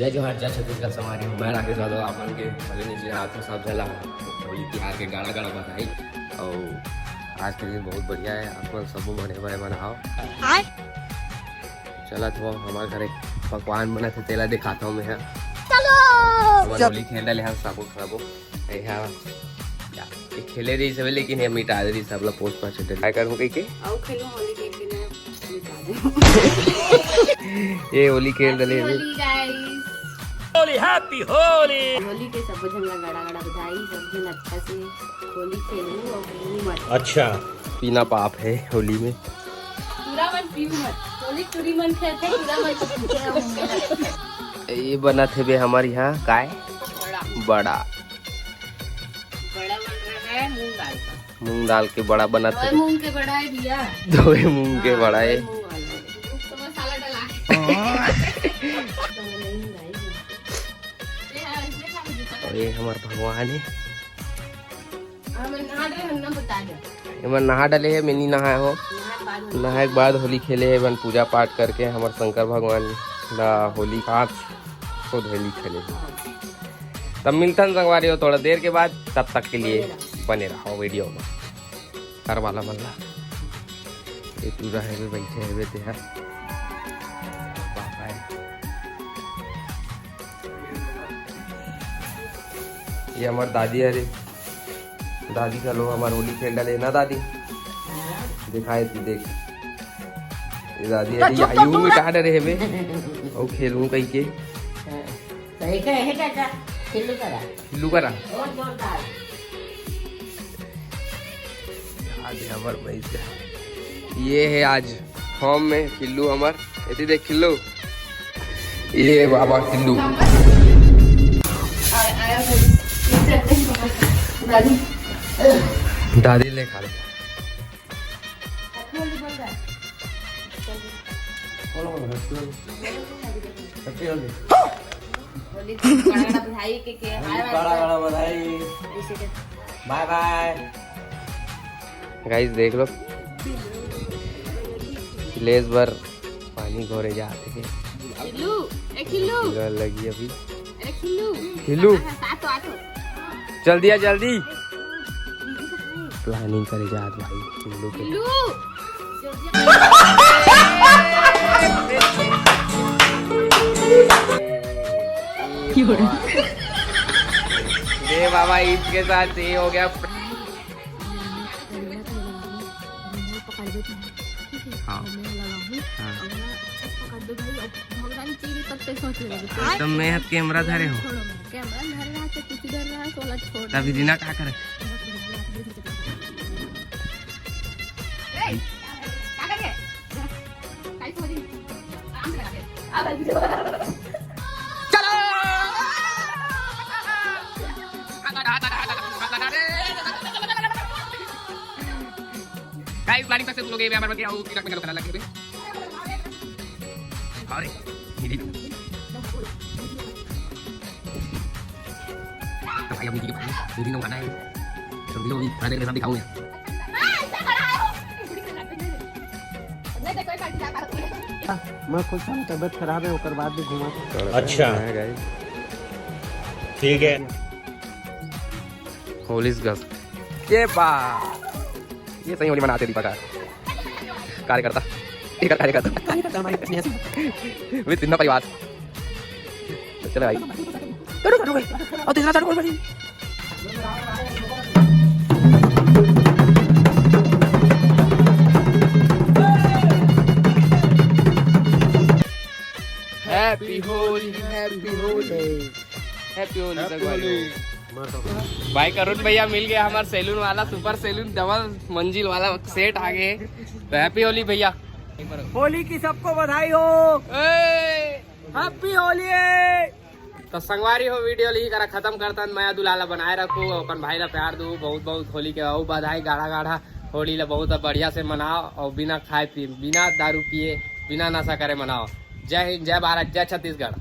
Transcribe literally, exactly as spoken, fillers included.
जय जोहार, जय छत्तीसगढ़ संगवारी हो। मैं राकेश यादव, आप मन के भले नीचे हाथ में सब झला होली तिहार के गाड़ा गाड़ा बधाई। और आज के दिन बहुत बढ़िया है, आप मन सबो बने बने मनाओ। चलत हो हमारे घर एक पकवान बना थे, तेला दिखाता हूँ मैं। चलो। हमन होली खेल डाले हैं सबो सबो। ए, हाँ। या, ये खेले रही सब, लेकिन ये मिटा दे रही सब ला पोस्ट पास उठे। काय करूँ कही के? आओ खेलो होली खेल के ना, मिटा दे। ये होली खेल डाले Happy हैं। होली guys। होली, Happy होली। होली के सब झन ला गड़ा गड़ा बधाई, सब झन अच्छा से होली खेलू और पीनी मत। अच्छा। पीना पाप है होली में। पूरा मन पीऊ मत। होली चूरी मन खेलते, पूरा मन पीऊ मत। ये बनत हे बे हमर यहाँ काय? बड़ा। बड़ा। बड़ा बन रहा है मूंग दाल का। मूंग दाल के बड़ा बनत हे। मूंग के बड़ा है भैया। दो मूंग के हाँ, बड़ा है। मूंग वाला है। तो मसाला डाला। और ये हमार भगवान है। हाँ, मैं नहा रहे हूँ ना, बता दे। एमन नहा डाले हे, मैं नी नहाए हो। नहा के बाद नहाए के बाद होली खेले हे, एमन पूजा पाठ करके हमर शंकर भगवान ला होली पाँच सौ होली खेले हे। तब मिलथन संगवारी हो थोड़ा देर के बाद, तब तक के लिए बने रहो वीडियो में। घर वाला मन ला ये पूरा है बे, बैठे है बे, ते हा। पापा है। ये हमर दादी हरे, दादी घलो हमर होली खेल डाले ना दादी। दिखाए तू देख, ये दादी हरे, आयु मिटा डरे हे बे। अउ खेलूं कही के। सही कहे हे काका, खेलू करा। खेलू करा। बहुत जोरदार। आज हमर भैंस है। ये है आज फॉर्म में खिल्लू हमर। एती देख खिल्लू। ये बाबा खिल्लू। दादी ले खा ले। होली के बड़ा बड़ा बधाई के, के हाय बड़ा बड़ा बधाई। बाय बाय। गाइस देख लो, लेस बर पानी घोरे जात हे। खिल्लू, ए खिल्लू। लगी अभी। ए खिल्लू। खिल्लू। आ, आ, आ तो, आ तो। जल्दी आ, जल्दी। प्लानिंग करे जात भाई, खिल्लू के। खिल्लू। ये बाबा, इसके साथ ये हो गया। हाँ। हाँ। तो मैं हाथ कैमरा धरे हो। तभी दीना का करे? चलो। गाइस, प्लानिंग सक्सेस हो गई है, हमारे बन के आओ, टिकट में गलो करने लगे। अरे, मेरी तो भाई, अभी वीडियो, वीडियो बनाए। तो वीडियो भी थोड़ा देर में सब दिखाऊंगा। मैं खुश हूँ, तबीयत खराब है, ओकर बाद भी घुमा। अच्छा। ठीक है। होली गस के बा, ये सही होली मनाते दीपा का कार्यकर्ता, एक कार्यकर्ता। कार्यकर्ता हमारे पीछे हैं। वे तीनों परिवार। चले भाई। करो, करो, करो। और तीसरा चालू कर भाई। Happy Holi, Happy Holi, Happy Holi, Happy Holi। भाई करुण भैया मिल गया हमारे सैलून वाला, सुपर सैलून, डबल मंजिल वाला सेट आ गए। तो Happy Holi भैया। होली की सबको बधाई हो। ए! Happy Holi। तो संगवारी हो, वीडियो ली करा खत्म करतन। मैं दुलाला बनाए रखू, अपन भाई ला प्यार दू, बहुत बहुत होली के अउ बधाई, गाढ़ा गाढ़ा होली ला बहुत बढ़िया से मनाओ और बिना खाए पी, बिना दारू पिए, बिना नशा करे मनाओ। जय हिंद, जय भारत, जय छत्तीसगढ़।